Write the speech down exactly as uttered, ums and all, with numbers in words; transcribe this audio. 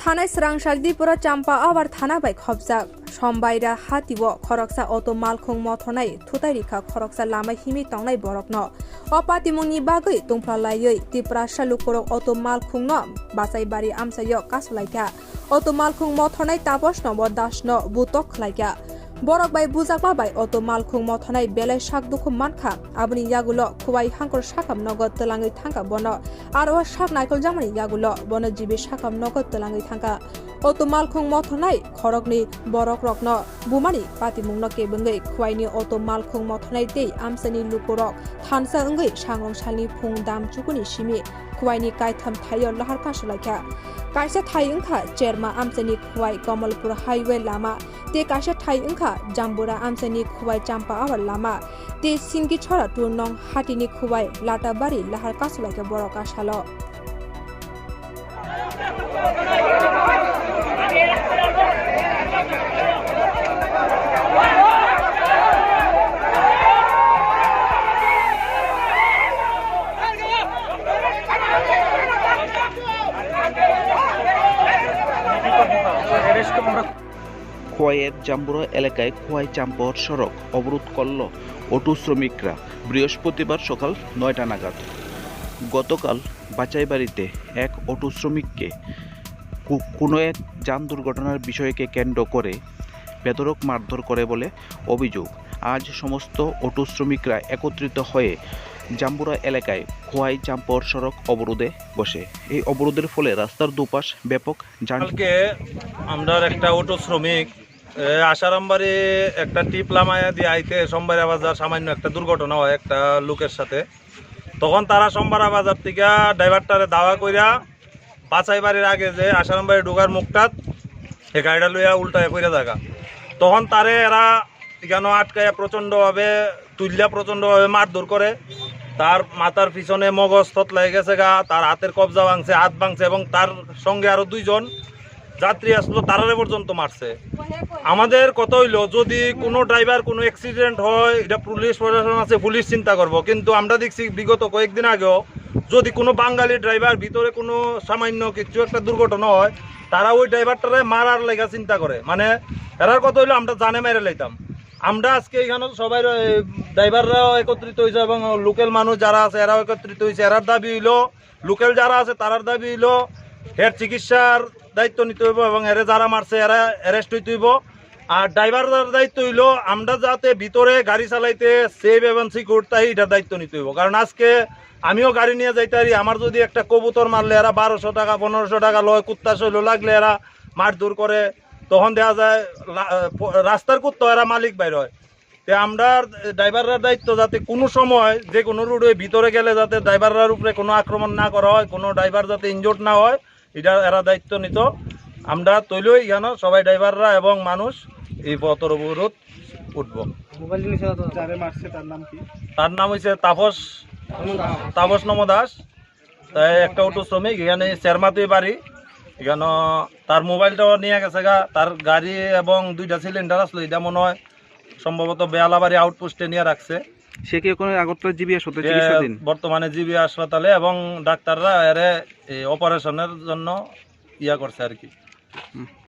Thanai Srangsakdipura Champa Awar thana bai khopjak. Sombaira hatio khoroksa auto malkhung mothornai thutai rikha khoroksa lama himwi tongnai borokno. O patimungni bagwi tungphla laiwi Tiprasa lukurok auto malkhungno Bachaibari amchaio kasulaikha. Auto malkhung mothornai Taposno bo dasno butok khlaikha. Borok bai bujakma bai auto malkhung mothornai belai sak dukhu mankha. Aboni yagulo Khowai Hangkor sakam nogo twlangwi thangkha bono. Aro sak naikoljakmani yagulo bono jibi sakam nogo twlangwi thangkha. Auto malkhung mothornai khoroknwi borokrokno bumani patimungno kebengwi Khowaini auto malkhung mothornai tei amchaini lukurok thansa wngwi sangrong salni phung dam chukuni simi Khowaini kaitham thaio lahar kasulaikha. Kaisa thai wngkha Cherma amchaini Khowai Kamalpur highway lama tei kaisa thai wngkha Jambura amchaini Khowai Champa Awar lama tei Singki Chora two nong hatini Khowai Latabari lahar kasulaikha borok asalo. খোয়াইয়ের জাম্বুরা এলাকায় খোয়াই চাম্পর সড়ক অবরোধ করল অটো শ্রমিকরা বৃহস্পতিবার সকাল নয়টা নাগাদ। গতকাল বাচাইবাড়িতে এক অটো শ্রমিককে কো-, কোনো এক যান দুর্ঘটনার বিষয়কে কেন্দ্র করে বেধড়ক মারধর করে বলে অভিযোগ। আজ সমস্ত অটো শ্রমিকরা একত্রিত হয়ে জাম্বুরা এলাকায় খোয়াই চাম্পর সড়ক অবরোধে বসে। এই অবরোধের ফলে রাস্তার দুপাশ ব্যাপক যান কালকে আমরার একটা অটো শ্রমিক, এ, আশারামবাড়ি একটা টিপ লামাইয়া দিয়ে আইতে সোমবারা বাজার সামান্য একটা দুর্ঘটনা হয় একটা লোকের সাথে। তখন তারা সোমবারা বাজার থেকে ড্রাইভারটারে দাওয়া কইরা বাছাই বাড়ির আগে যে আশারামবাড়ি ঢুকার মুখটাত এ গাড়িটা লইয়া উল্টায় পড়ে জায়গা। তখন তারে এরা এখানে আটকাইয়া প্রচণ্ডভাবে তুললা, প্রচণ্ডভাবে মারধর করে। তার মাথার পিছনে মগজ থতলাই গেছে গা, তার হাতের কবজা ভাঙছে, হাত ভাঙছে এবং তার সঙ্গে আরো দুইজন যাত্রী আসলো, তারারে পর্যন্ত মারছে। আমাদের কথা হইলো, যদি কোনো ড্রাইভার কোনো অ্যাক্সিডেন্ট হয়, এটা পুলিশ প্রশাসন আছে, পুলিশ চিন্তা করবো। কিন্তু আমরা দেখছি বিগত কয়েকদিন আগেও যদি কোনো বাঙালি ড্রাইভার ভিতরে কোনো সামান্য কিছু একটা দুর্ঘটনা হয়, তারা ওই ড্রাইভারটারে মারার লেগা চিন্তা করে। মানে, এরার কথা হইলো আমরা জানে মেরে লাইতাম। আমরা আজকে এখানে সবাই র-, এই ড্রাইভাররাও একত্রিত হয়েছে এবং লোকাল মানুষ যারা আছে এরাও একত্রিত হয়েছে। এরার দাবি হইলো, লোকাল যারা আছে তারার দাবি হইলো এর চিকিৎসার দায়িত্ব নিতে হইব এবং এরে যারা মারছে এরা অ্যারেস্ট হইতে হইব। আর ড্রাইভাররার দায়িত্ব হইলো আমরা যাতে ভিতরে গাড়ি চালাইতে সেফ এবং সিকিউর তাই এটার দায়িত্ব নিতে হইব। কারণ আজকে আমিও গাড়ি নিয়ে যাইতে পারি, আমার যদি একটা কবুতর মারলে এরা বারোশো টাকা, পনেরোশো টাকা লয়, কুত্তা শৈল লাগলে এরা মারধর করে, তখন দেখা যায় লা-, প-, রাস্তার কুত্তা এরা মালিক বাইর হয়। তে আমরা ড্রাইভাররার দায়িত্ব যাতে কোনো সময় যে কোনো রোডে ভিতরে গেলে যাতে ড্রাইভাররার উপরে কোনো আক্রমণ না করা হয়, কোনো ড্রাইভার যাতে ইনজুর্ড না হয়, এটা এরা দায়িত্ব নিত। আমরা তৈলই এখানে সবাই ড্রাইভাররা এবং মানুষ এই পথর অবরোধ উঠবো। মোবাইল নিয়ে যারা যারা মারছে তার নাম কি? তার নাম হইছে তাপস, তাপস নম দাস। তাই একটা অটো শ্রমিক, এখানে চেরমাতুই বাড়ি। এখানে তার মোবাইলটাও নিয়ে গেছে গা, তার গাড়ি এবং দুইটা সিলিন্ডার আসলো, এটা মনে হয় সম্ভবত বেয়ালাবাড়ি আউটপোস্টে নিয়ে রাখছে। সে কি এখন আগরতলা জিবি হাসপাতালে সে চিকিৎসাধীন? বর্তমানে জিবি হাসপাতালে এবং ডাক্তাররা এরে এই অপারেশনের জন্য ইয়া করছে আর কি। হুম।